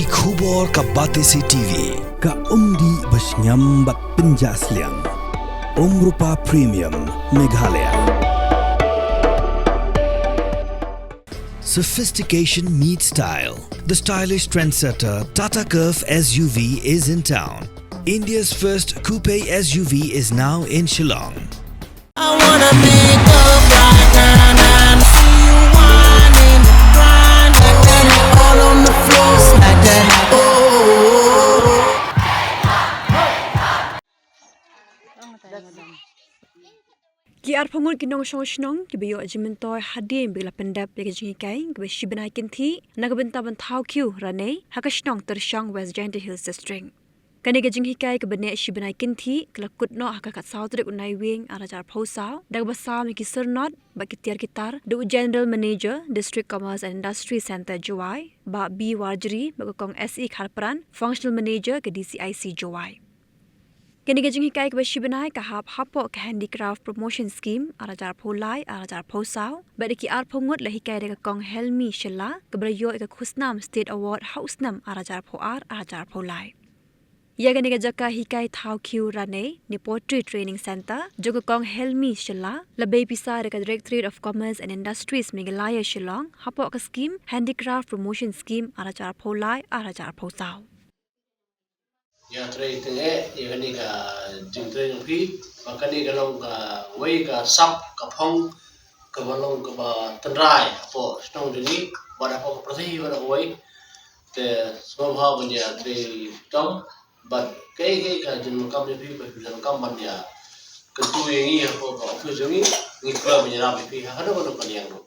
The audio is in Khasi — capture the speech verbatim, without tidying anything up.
Ki khubor ka Batesi T V, ka umdih ba shngiam bad pynjah sliang. Umrupa Premium, Meghalaya. Sophistication meets style. The stylish trendsetter Tata Curvv S U V is in town. India's first coupe S U V is now in Shillong. I wanna make up right now, now. See you whining, grinding, all on the floor, slide that. Oh. Ki arphew ngut ki nongshong shnong kiba ïoh jingmyntoi hadien ba ki la pyndep ïa ka jinghikai kaba shi bnai kynthih na ka bynta ban thaw khiew ranei ha ka shnong Tyrshong, West Jaintia Hills District. Kane ka jinghikai kaba neh shi bnai kynthih ka la kut noh ha ka khatsaw tarik u Naiwieng arhajar arphew saw da kaba sam ïa ki syrnod bad ki tiar ki tar da u General Manager, District Commerce and Industry Centre Jowai, Bah B Warjri, bad ka Kong S E Kharpran, Functional Manager ka D C I C Jowai. Kane ka jinghikai kaba shi bnai ka hap hapoh ka Handicraft Promotion Scheme arhajar arphew lai arhajar arphew saw bad da ki arphew ngut la hikai da ka Kong Helmi Shylla kaba la ïoh ïa ka khusnam State Award ha u snem arhajar arphew ar arhajar arphew lai. Ïa kane ka jaka hikai thaw khiew ranei ne Pottery Training Centre jong ka Kong Helmi Shylla la bei pisa da ka Directorate of Commerce and Industries Meghalaya Shillong hapoh ka scheme Handicraft Promotion Scheme arhajar arphew lai arhajar arphew saw. Ïa trei teng eh ïa kane ka jingtrei jong phi, ba kane ka long kawei ka sap ka phong kaba long kaba tynrai hapoh shnong jong ngi bad hapoh ka pyrthei bad kawei. Te sngewbha ban ïa trei tam bad kaei kaei ka jingdonkam jong phi ba phi donkam ban ïa kyntu ïa ngi hapoh ka office jong ngi, ngi kyrpad ban ïarap ïa phi ha kano kano ka liang ruh.